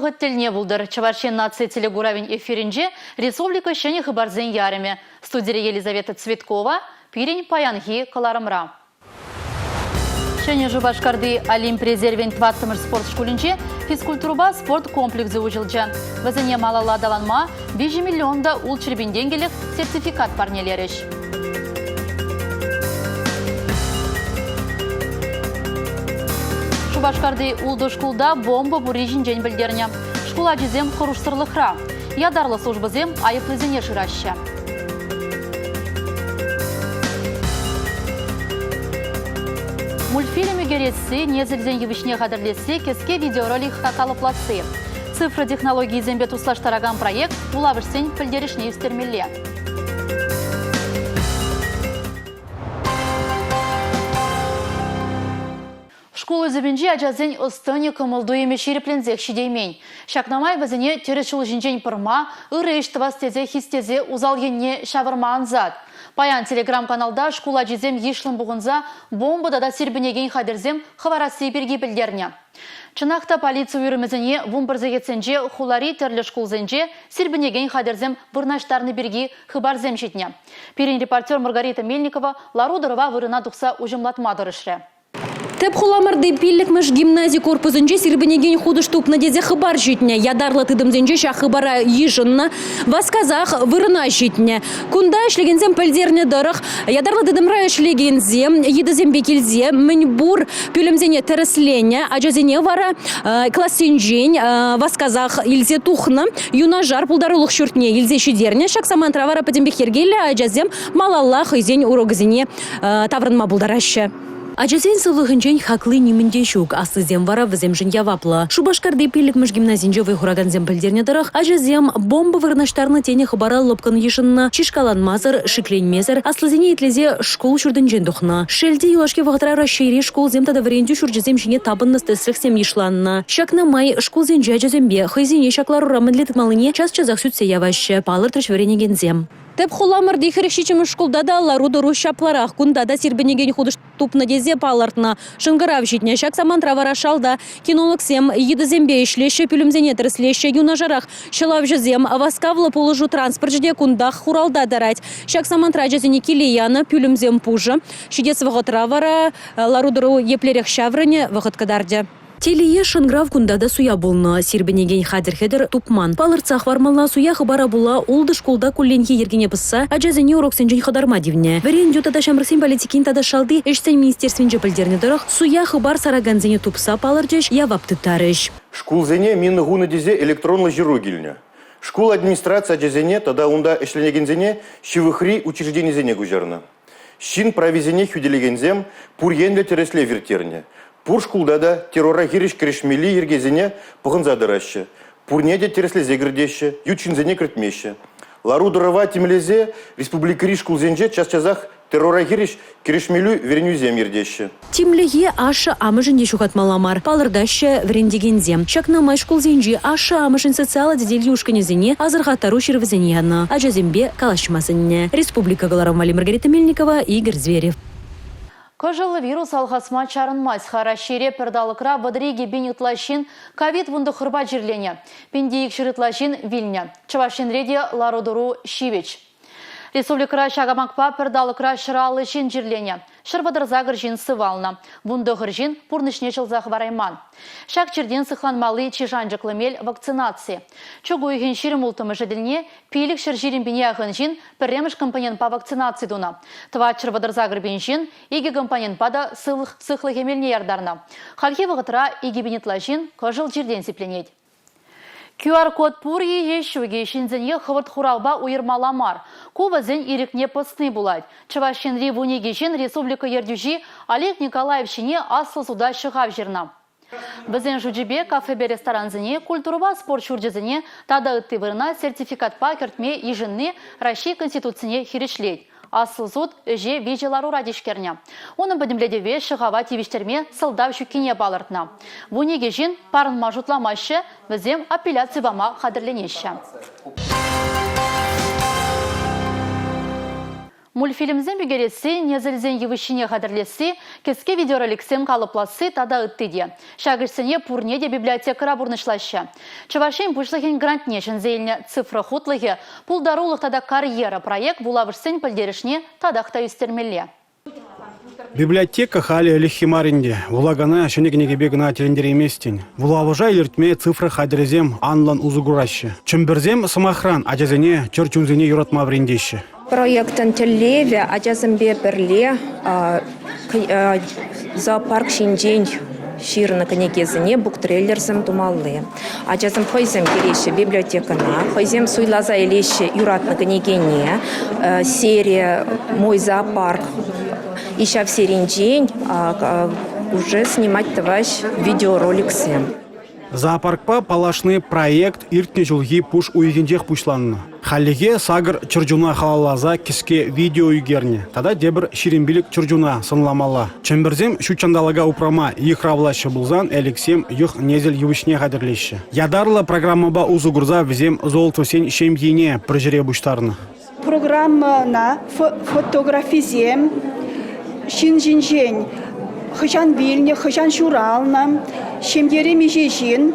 вӑхӑт тӗлне пултӑр. Чӑваш Ен наци телекуравӗн эфирӗнче республика ҫӗнӗ хыпарсен ярӑмӗ. Студире Елизавета Цветкова пирӗн паянхи кӑларӑмра. Ҫӗнӗ Шупашкарти Олимп резервӗн тӑваттӑмӗш спорт шкулӗнче физкультурӑпа спорт комплексӗ уҫӑлчӗ. Вӗсене малалла аталанма 3 миллион та 600 пин тенкӗлӗх сертификат парнелерӗҫ. Шупашкарти ултӑ шкулта бомба пурри ҫинчен пӗлтернӗ. Шкул ачисем хӑрушсӑрлӑхра. Ятарлӑ службӑсем айӑплисене шыраҫҫӗ. Мультфильм ӳкересси, несӗлсен йывӑҫне хатӗрлесси, кӗске видеоролик калӑпласси. Цифра технологийӗсемпе туслаштаракан проект вулавӑшсен пӗлтерӗшне ӳстермелле. Шкул ӳсӗмӗнчи ачасен ӑс-тӑнӗ, кӑмӑл-туйӑмӗ ҫирӗпленсех ҫитеймен. Ҫакна май вӗсене тӗрӗс ҫул ҫинчен пӑрма, ырӑ ӗҫ тӑвас тесе хистесе усал енне ҫавӑрма ансат. Паян телеграм-каналта шкул ачисем йышлӑн пухӑнса бомба тата сирпӗнекен хатӗрсем хӑварасси пирки пӗлтернӗ. Чӑнах та полици уйрӑмӗсене 11 сехетсенче хулари тӗрлӗ шкулсенче сирпӗнекен хатӗрсем вырнаҫтарнӑ пирки хыпарсем ҫитнӗ. Пирӗн репортер Маргарита Мельникова лару-тӑрӑва вырӑна тухса уҫӑмлатма тӑрӑшрӗ. Тӗп хуламӑрти пиллӗкмӗш гимнази корпусӗнче сирпӗнекен хутӑш тупнӑ тесе хыпар ҫитнӗ. Ятарлӑ тытӑмсенче ҫак хыпара йышӑннӑ, васкасах вырӑна ҫитнӗ. Кунта ӗҫлекенсем пӗлтернӗ тӑрӑх, ятарлӑ тытӑмра ӗҫлекенсем йытӑсемпе килсе мӗнпур пӳлӗмсене тӗрӗсленӗ, ачасене вара классенчен васкасах илсе тухнӑ, юнашар пултарулӑх ҫуртне илсе ҫитернӗ. Ҫак самантра вара пӗтӗмпех йӗркеллӗ, ачасем малалла хӑйсен урокӗсене таврӑнма пултараҫҫӗ. Ачасен сывлӑхӗнчен хакли нимӗн те ҫук, аслисем вара вӗсемшӗн яваплӑ. Шупашкарти пиллӗкмӗш гимназинче вӑй хуракансем пӗлтернӗ тӑрӑх, ачасем бомба вырнаҫтарнӑ тенӗ хыпара лӑпкӑн йышӑннӑ, чышкаланмасӑр, шикленмесӗр, аслисене итлесе шкул ҫуртӗнчен тухнӑ. Шел те, юлашки вӑхӑтра Раҫҫейри шкулсем тата вӗрентӳ ҫурчӗсем ҫине тапӑннӑ тӗслӗхсем йышланнӑ. Ҫакна май шкулсенче ачасемпе хӑйсене ҫак ларура мӗнле тытмаллине час-часах сӳтсе яваҫҫӗ, палӑртрӗҫ вӗренекенсем. Тӗп хуламӑрти 47-мӗш шкулта та лару-тӑру ҫапларах. Кунта та сирпӗнекен хутӑш тупнӑ тесе палӑртнӑ. Шӑнкӑрав ҫитнӗ. Ҫак самантра вара шалта кинологсем йытӑсемпе ӗҫлеҫҫӗ, пӳлӗмсене тӗрӗслеҫҫӗ. Юнашарах ҫӑлавҫӑсем, васкавлӑ пулӑшу транспорчӗ те кунтах хуралта тӑрать. Ҫак самантра ачасене киле янӑ, пӳлӗмсем пушӑ. Ҫитес вӑхӑтра вара лару-тӑру еплерех ҫаврӑнӗ, вӑхӑт кӑтартӗ. Телее, шӑнкӑрав кунта та суя пулнӑ. Сирпӗнекен хатӗр-хӗтӗр тупман. Палӑртса хӑвармалла, суя хыпара пула ултӑ шкулта кулленхи йӗркене пӑсса ачасене уроксенчен хӑтарма тивнӗ. Вӗрентӳ тата ҫамрӑксен политикин тата шалти ӗҫсен министерствинче пӗлтернӗ тӑрӑх, суя хыпар саракансене тупса палӑртӗҫ, явап тыттарӗҫ. Шкулсене мина хунӑ тесе электронлӑ ҫыру килнӗ. Шкул администраци ачасене тата унта ӗҫленекенсене ҫывӑхри учрежденисене куҫарнӑ. Ҫын прависене хӳтӗлекенсем пур енлӗ тӗрӗслев ирттернӗ. Пур шкулта та террора хирӗҫ кӗрешмелли йӗркесене пӑхӑнса тӑраҫҫӗ. Пурне те тӗрӗслесе кӗртеҫҫӗ, ют ҫынсене кӗртмеҫҫӗ. Лару-тӑрӑва тимлесе республикӑри шкулсенче час-часах террора хирӗҫ кӗрешмелли вӗренӳсем иртеҫҫӗ. Тимлӗхе ашшӗ-амӑшӗн те ҫухатмалла мар, палӑртаҫҫӗ вӗрентекенсем. Ҫакна май шкулсенчи ашшӗ-амӑшӗн социаллӑ тетелти ушкӑнӗсене асӑрхаттару ҫырӑвӗсене янӑ, ачасемпе калаҫма сӗннӗ. Республика кӑларӑм валли Маргарита Мельникова, Игорь Зверев. Кӑшӑллӑ вирус алхасма чарӑнмасть-ха. Раҫҫейре пӗр талӑкра 32 пин ытла ҫын ковид-19 чирленӗ. Пинте икҫӗр ытла ҫын вилнӗ. Чӑваш Енре те лару-тӑру ҫивӗч. Республикӑра ҫак амакпа пӗр талӑкра 150 ҫын чирленӗ, 138 ҫын сывалнӑ, 19 ҫын пурнӑҫне ҫӑлса хӑварайман. Ҫак чиртен сыхланмалли чи шанчӑклӑ мел – вакцинаци. Чӳк уйӑхӗн 26-мӗшӗ тӗлне 520 пине яхӑн ҫын пӗрремӗш компонентпа вакцинаци тунӑ. 438 пин ҫын икӗ компонентпа та сывлӑх сыхлӑх эмелне яртарнӑ. Хальхи вӑхӑтра 2 пин ытла ҫын кӑшӑл чиртен сипленет. QR-код пур-и е ҫук-и, ҫынсене хӑвӑрт хуравпа уйӑрмалла мар. Ку вӗсен ирӗкне пӑсни пулать. Чӑваш Енри 12 ҫын республика ертӳҫи Олег Николаев ҫине Аслӑ суда ҫӑхав ҫырнӑ. Вӗсен шучӗпе кафепе ресторансене, культурӑпа спорт ҫурчӗсене тата ытти вырӑна сертификатпа кӗртме йышӑнни Раҫҫей Конституцине хирӗҫлет. Аслӑ суд ӗҫе виҫӗ ларура тишкернӗ. Унӑн пӗтӗмлетӗве ҫӑхава тивӗҫтерме сӑлтав ҫуккине палӑртнӑ. 12 ҫын парӑнма шутламаҫҫӗ, вӗсем апелляци пама хатӗрленеҫҫӗ. Мультфильмсем ӳкересси, несӗлсен йывӑҫҫине хатӗрлесси, кӗске видеороликсем калӑпласси тата ытти те. Ҫак ӗҫсене пурне те библиотекӑра пурнӑҫлаҫҫӗ. Чӑваш Ен Пуҫлӑхӗн грантне ҫӗнсе илнӗ цифра хутлӑхӗ Пултарулӑх тата карьера проект вулавӑшсен пӗлтерӗшне татах та ӳстермелле. Библиотека халӗ ӗлӗкхи мар ӗнтӗ. Вулакана ҫӗнӗ кӗнекепе кӑна тӗлӗнтерейместӗн. Вулавӑша илӗртме цифра хатӗрӗсем анлӑн усӑ кураҫҫӗ. Чӗмпӗрсем, сӑмахран, ачасене чӗр чунсене юратма вӗрентеҫҫӗ. Проектӑн тӗллевӗ ачасемпе пӗрле зоопарк ҫинчен ҫырнӑ кӗнекесене буктрейлерсем тумалли. Ачасем хӑйсем килеҫҫӗ библиотекӑна, хӑйсем суйласа илеҫҫӗ юратнӑ кӗнекене, серия «Мой зоопарк». И ҫав серинчен уже снимать тӑваҫ видеороликсем. Зоопаркпа паллашни проект иртнӗ ҫулхи пуш уйӑхӗнчех пуҫланнӑ. Хальлӗхе сакӑр чӗрчуна халалласа кӗске видео ӳкернӗ тата тепӗр 25 чӗрчуна сӑнламалла. Чӗмпӗрсем ҫут ҫанталӑка упрама йыхравлаҫҫӗ пулсан элӗксем йӑх-несӗл йывӑҫне хатӗрлеҫҫӗ. Ятарлӑ программӑпа усӑ курса вӗсем Золотовсен ҫемйине пӗр ҫӗре пуҫтарнӑ. Программӑна фотографисем ҫын ҫинчен хӑҫан вилнӗ, хӑҫан ҫуралнӑ, ҫемьере миҫе ҫын,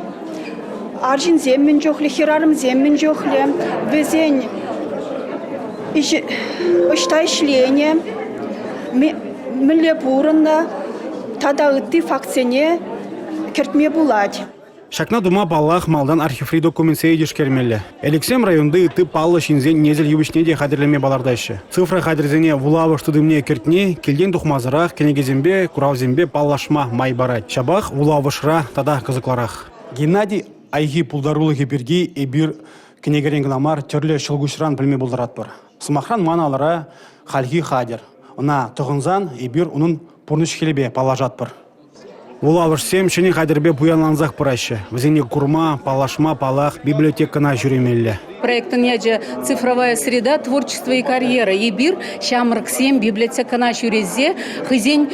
арҫынсем мӗн чухлӗ, хӗрарӑмсем мӗн чухлӗ, вӗсен ӑҫта ӗҫленӗ, мӗнле пурӑннӑ тата ытти фактсене кӗртме пулать. Ҫакна тума, паллах, малтан архиври документсене тишкермелле. Элӗксем районти ытти паллӑ ҫынсен несӗл йывӑҫне те хатӗрлеме палӑртаҫҫӗ. Цифра хатӗрӗсене вулавӑш тытӑмне кӗртни килтен тухмасӑрах кӗнекесемпе, куравсемпе паллашма май парать. Ҫапах вулавӑшра тата кӑсӑклӑрах. Геннадий Айхи пултарулӑхӗ пирки эпир кӗнекерен кӑна мар, тӗрлӗ ҫӑлкуҫран пӗлме пултаратпӑр. Сӑмахран, ман алӑра хальхи хатӗр. Ӑна тӑхӑнсан эпир унӑн пурнӑҫ-хӗлӗпе паллашатпӑр. Вулавӑшсем ҫӗнӗ хатӗрпе пуянлансах пыраҫҫӗ. Вӗсене курма, паллашма, паллах, библиотекӑна ҫӳремелле. Проектӑн ячӗ «Цифровая среда. Творчество и карьера». Эпир ҫамрӑксем библиотекӑна ҫӳресе хӑйсен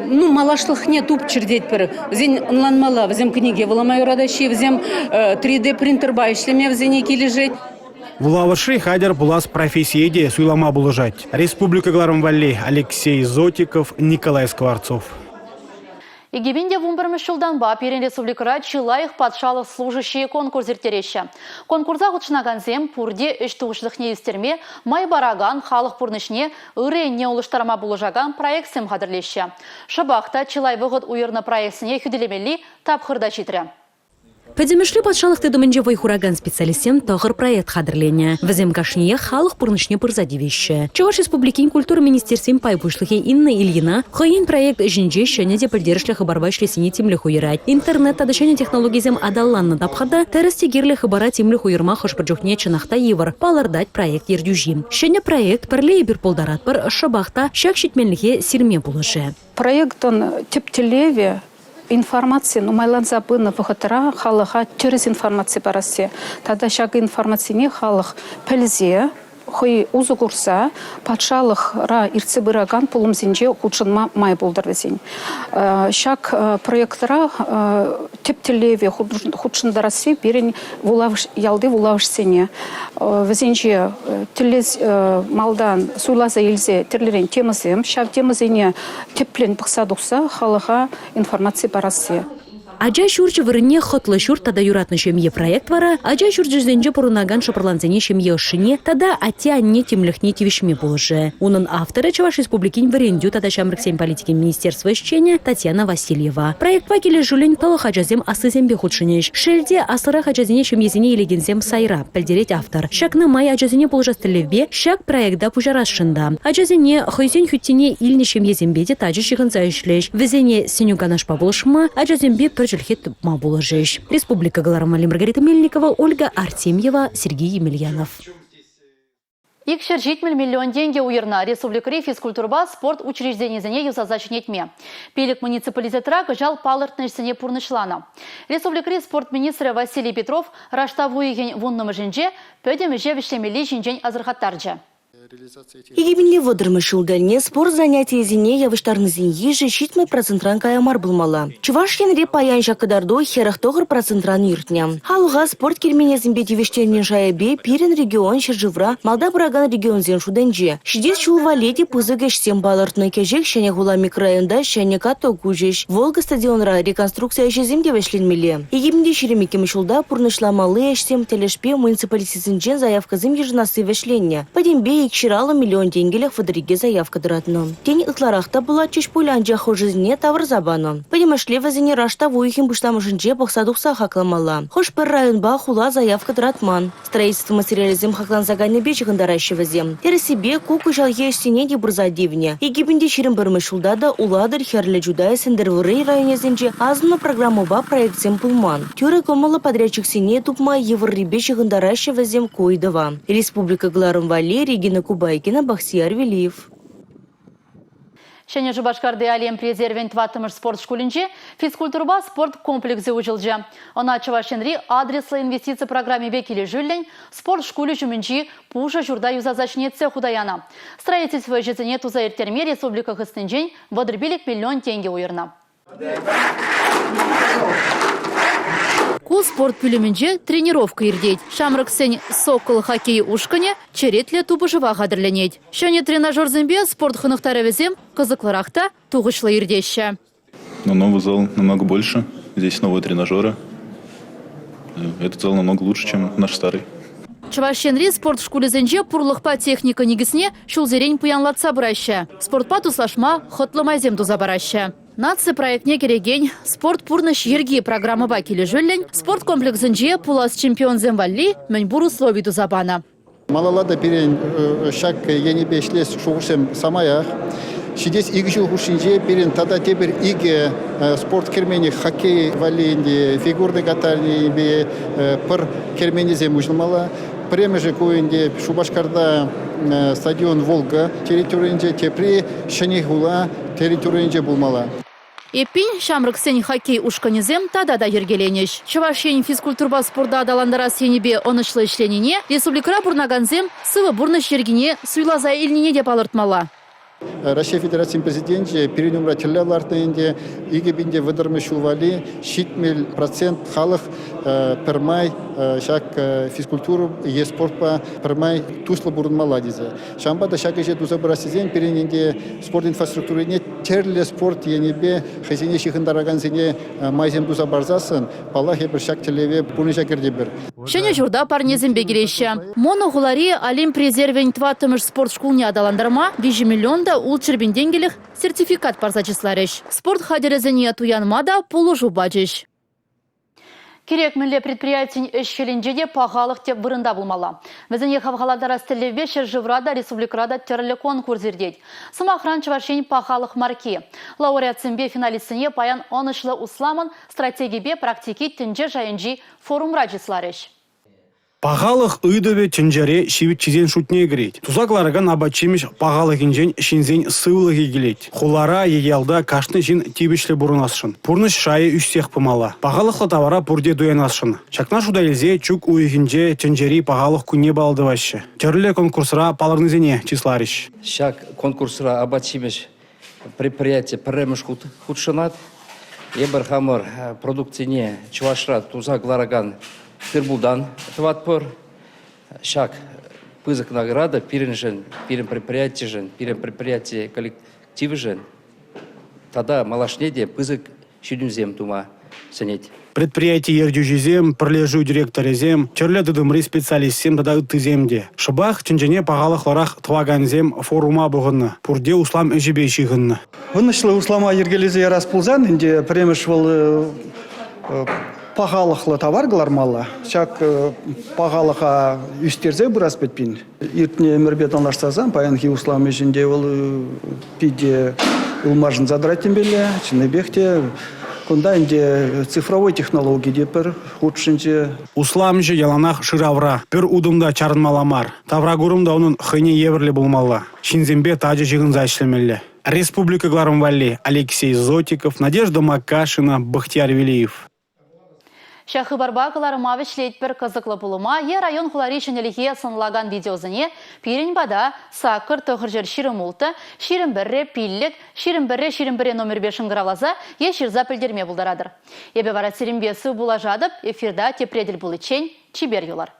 ну, малашлӑхне тупчӑр тетпӗр. Вӗсен ӑнланмалла, вӗсем кӗнеке вулама юратаҫҫӗ, вӗсем 3D принтерпа ӗҫлеме вӗсене килӗшет. Вулавӑшри хатӗр пулас профессие те суйлама пулӑшать. Республика кӑларӑм валли Алексей Зотиков, Николай Скворцов. 2011 ҫултанпа пирӗн республикӑра чи лайӑх патшалӑх служащийӗ конкурс ирттереҫҫӗ. Конкурса хутшӑнакансем пурте ӗҫ тухӑҫлӑхне ӳстерме май паракан халӑх пурнӑҫне ырӑ енне улӑштарма пулӑшакан проектсем хатӗрлеҫҫӗ. Шӑпах та чылай вӑхӑт уйӑрнӑ проектсене хӳтӗлемелли тапхӑр та ҫитрӗ. Пӗтӗмӗшле патшалӑх тытӑмӗнче вӑй хуракан специалистсем тӑхӑр проект хатӗрленӗ. Вӗсем кашниех халӑх пурнӑҫне пырса тивеҫҫӗ. Чӑваш Республикин культура министерствин пай пуҫлӑхӗ Инна Ильина хӑйӗн проект ӗҫӗнче ҫӗнӗ те пӗлтерӗшлӗ хыпарпа ӗҫлессине тимлӗх уйӑрать. Интернет тата ҫӗнӗ технологисем аталаннӑ тапхӑрта тӗрӗс те кирлӗ хыпара тимлӗх уйӑрма хӑш-пӗр чухне чӑнах та йывӑр, палӑртать проект ертӳҫи. Ҫӗнӗ проект «Пӗрле эпир пултаратпӑр» шӑпах та ҫак ҫитменлӗхе сирме пулӑшӗ. Проектӑн тӗп тӗллевӗ информаци нумайланса пынӑ вӑхӑтра халӑха тӗрӗс информаци парасси тата ҫак информацине халӑх пӗлсе хӑй усӑ курса патшалӑхра иртсе пыракан пулӑмсенче хутшӑнма май пултӑр вӗсен. Ҫак проектра тӗп тӗллеве хутшӑнтарасси пирӗн вулавӑш, ялти вулавӑшсене. Вӗсенче тӗллес малтан суйласа илсе тӗрлӗрен темӑсем, ҫав темӑсене тӗплӗн пӑхса тухса халӑха информаци парасси. Ача ҫурчӗ вырӑнне хӑтлӑ ҫурт тата юратнӑ ҫемье проект вара ача ҫурчӗсенче пурӑнакан шӑпӑрлансене ҫемье ӑшшине тата атте-анне тимлӗхне тивӗҫме пулӑшӗ. Унӑн авторӗ Чӑваш Республикин вӗрентӳ тата ҫамрӑксен политикин министерство ӗҫченӗ Татьяна Васильева. Проектпа килӗшӳллӗн тӑлӑх ачасем аслисемпе хутшӑнӗҫ. Шел те, аслӑрах ачасене ҫемьесене илекенсем сайра, пӗлтерет автор. Ҫакна май ачасене пулӑшас тӗллевпе ҫак проекта пуҫарасшӑн та. Ачасене хӑйсен хӳттине илнӗ ҫемьесемпе те тачӑ ҫыхӑнса ӗҫлӗҫ. Вӗсене сӗнӳ-канашпа пулӑшма, ачасемпе пӗр чӗлхе тупма пулӑшӗҫ. Республика кӑларӑмӗ Маргарита Мельникова, Ольга Артемьева, Сергей Емельянов. 270 миллион тенкӗ уйӑрнӑ республикӑри физкультурӑпа спорт учрежденийӗсене юсаса ҫӗнетме. Пилӗк муниципалитетра кӑҫал палӑртнӑ ӗҫсене пурнӑҫланӑ. Республикӑри спорт министрӗ Василий Петров раштав уйӑхӗн вуннӑмӗшӗнче пӗтӗм ӗҫе вӗҫлемелли ҫинчен асӑрхаттарчӗ. 2030-мӗш ҫул тӗлне спорт занятийӗсене явӑҫтарнисен йышӗ 70 процентран кая мар пулмалла. Чӑваш Енре паян ҫак кӑтарту 49 процентран иртнӗ. Халӑха спорт керменӗсемпе тивӗҫтернин шайӗпе пирӗн регион ҫӗршывра малта пыракан регионсен шутӗнче. Ҫитес ҫул валли те пысӑк ӗҫсем палӑртнӑ. Кӗҫех Ҫӗнӗ хула микрорайонта ҫӗнӗ каток уҫӗҫ. Волга стадионра реконструкци ӗҫӗсем те вӗҫленмелле. 2022-мӗш ҫулта пурнӑҫламалли ӗҫсем тӗлӗшпе муниципалитетсенчен заявкӑсем йышӑнасси вӗҫленнӗ. Пӗтӗмпе 250 миллион тенкӗлӗх 32 заявка тӑратнӑ. Тен, ытларах та пулатчӗҫ пуль, анчах хӑшӗсене тавӑрса панӑ. Пӗтӗмӗшле вӗсене раштав уйӑхӗн пуҫламӑшӗнче пӑхса тухса хакламалла. Хӑш-пӗр районпа хула заявка тӑратман. Строительство материалӗсем хакланса кайнипе ҫыхӑнтараҫҫӗ вӗсем. Тӗрӗссипе, ку кӑҫалхи ӗҫсене те пырса тивнӗ. 2021-мӗш ҫулта та Улатӑр, Хӗрлӗ Чутай, Сӗнтӗрвӑрри районӗсенче асӑннӑ программӑпа проектсем пулман. Тӳрӗ кӑмӑллӑ подрядчиксене тупма йывӑррипе ҫыхӑнтараҫҫӗ вӗсем ку ыйтӑва. Республика кӑларӑм валли Регина Кубайкина, Бахтияр Велиев. Ҫӗнӗ Шупашкарти Олимп резервӗн тӑваттӑмӗш спорт шкулӗнче физкультурӑпа спорт комплексӗ уҫӑлчӗ. Ӑна Чӑваш Енри адреслӑ инвестици программипе килӗшӳллӗн спорт шкулӗ ҫумӗнчи пушӑ ҫурта юсаса ҫӗнетсе хута янӑ. Строительство ӗҫӗсене туса ирттерме республика хыснинчен 35 миллион тенкӗ уйӑрнӑ. Ку спорт пӳлӗмӗнче тренировка иртет. Ҫамрӑксен «Сокол» хоккей ушкӑнӗ черетлӗ тупӑшӑва хатӗрленет. Ҫӗнӗ тренажерсемпе спорт хӑнӑхтарӑвӗсем кӑсӑклӑрах та тухӑҫлӑ иртеҫҫӗ. Но новый зал намного больше. Здесь новые тренажеры. Этот зал намного лучше, чем наш старый. Чӑваш Енри спорт шкулӗсенче пурлӑхпа техника никӗсне ҫулсерен пуянлатса пыраҫҫӗ. Спортпа туслашма хӑтлӑ майсем туса параҫҫӗ. Наци проектне кӗрекен «Спорт пурнӑҫ йӗрки» программӑпа килӗшӳллӗн спорт комплексӗнче пулас чемпионсем валли мӗнпур услови туса панӑ. Малалла та пирӗн ҫак енӗпе ӗҫлес шухӑшсем самаях. Ҫитес икӗ ҫул хушшинче пирӗн тата тепӗр икӗ спорт керменӗ хоккей валли ӗнтӗ фигурный катанипе пӑр керменӗсем уҫӑлмалла. Пӗрремӗшӗ ку ӗнтӗ Шупашкарта стадион «Волга» территорийӗнче, тепри Ҫӗнӗ хула территорийӗнче пулмалла. Эппин, ҫамрӑксен хоккей ушкӑнӗсем тата та йӗркеленӗҫ. Чӑваш Ен физкультурӑпа спорта аталантарас енӗпе ӑнӑҫлӑ ӗҫленине, республикӑра пурӑнакансем сывӑ пурнӑҫ йӗркине суйласа илнине те палӑртмалла. Раҫҫей Федерацийӗн Президенчӗ пирӗн умра тӗллев лартнӑ ӗнтӗ 2030-мӗш ҫул валли 70% халӑх пӗрмай ҫак физкультура е спортпа пӗрмай туслӑ пурӑнмалла тесе. Ҫавӑнпа та ҫак ӗҫе туса пырас тесен пирӗн ӗнтӗ спорт инфраструктурине тӗрлӗ спорт енӗпе хӑйсене ҫыхӑнтаракансене майсем туса парсассӑн, паллах, эпир ҫак тӗллеве пурнӑҫа кӗртӗпӗр. Ҫӗнӗ ҫурта парнесемпе килеҫҫӗ. Монохулари Олимп резервӗн тӑваттӑмӗш спорт шкулне аталантарма 3 миллион та 600 пин тенкӗлӗх сертификат парса чысларӗҫ. Спорт хатӗрӗсене туянма та пулӑшу пачӗҫ. Кирек мӗнле предприятин ӗҫ-хӗлӗнче те пахалӑх тӗп вырӑнта пулмалла. Вӗсене хавхалантарас тӗллевпе ҫӗршывра та, республикӑра та тӗрлӗ конкурс иртет. Сӑмахран, Чӑваш Ен пахалӑх марки. Лауреатсемпе финалистсене паян ӑнӑҫлӑ усламӑн стратегипе практики тӗнче шайӗнчи форумра чысларӗҫ. Пахалӑх ыйтӑвӗ тӗнчере ҫивӗччисен шутне кӗрет. Туса кӑларакан апат-ҫимӗҫ пахалӑхӗнчен ҫынсен сывлӑхӗ килет. Хулара е ялта кашни ҫын тивӗҫлӗ пурӑнасшӑн. Пурнӑҫ шайӗ ӳссех пымалла. Пахалӑхлӑ тавара пурте туянасшӑн. Ҫакна шута илсе чӳк уйӑхӗнче тӗнчери пахалӑх кунне паллӑ тӑваҫҫӗ. Тӗрлӗ конкурсра палӑрнисене чысларӗҫ. Ҫак конкурсра апат-ҫимӗҫ предприяти пӗрремӗш хут хутшӑнать. Эпир хамӑр продукцине Чӑвашра туса кӑларакан тыр-пултан тӑватпӑр. Ҫак пысӑк награда пирӗншӗн, пирӗн предприятишӗн, пирӗн предприяти коллективӗшӗн тата малашне те пысӑк ҫитӗнӳсем тума сӗнет. Предприяти ертӳҫисем, пӗрлешӳ директорӗсем, тӗрлӗ тытӑмри специалистсем тата ыттисем те. Шӑпах тӗнчене пахалӑхлӑрах тӑвакансем форума пухӑннӑ. Пурте услам ӗҫӗпе ҫыхӑннӑ. Ӑнӑҫлӑ услама йӗркелесе ярас пулсан ӗнтӗ пӗрремӗш вӑл пахалӑхлӑ тавар кӑлармалла. Ҫак пахалӑха ӳстерсе пырас петпин. Иртнӗ ӗмӗрпе танлаштарсан паянхи услам ӗҫӗнче вӑл питӗ ылмашӑнса тӑрать темелле. Чӑннипех те кунта ӗнтӗ цифровой технологи те пӗр хутшӑнчӗ. Усламҫӑ яланах шыравра. Пӗр утӑм та чарӑнмалла мар. Тавракурӑм та унӑн хӑйне евӗрлӗ пулмалла. Ҫынсемпе тачӑ ҫыхӑнса ӗҫлемелле. Республика кӑларӑм валли Алексей Зотиков, Надежда Макашина, Бахтияр Велиев. Ҫак хыпарпа кӑларӑма вӗҫлетпӗр. Кӑсӑклӑ пулӑма е район-хулари ҫӗнӗлӗхе сӑнлакан видеосене пирӗн пата саккӑр тӑхӑрҫӗр 26, 21 пиллӗк, 21 21 номерпе шӑнкӑравласа е ҫырса пӗлтерме пултаратӑр. Эпӗ вара сирӗнпе сыв пулашатӑп. Эфирта тепре тӗл пуличчен чипер юлар.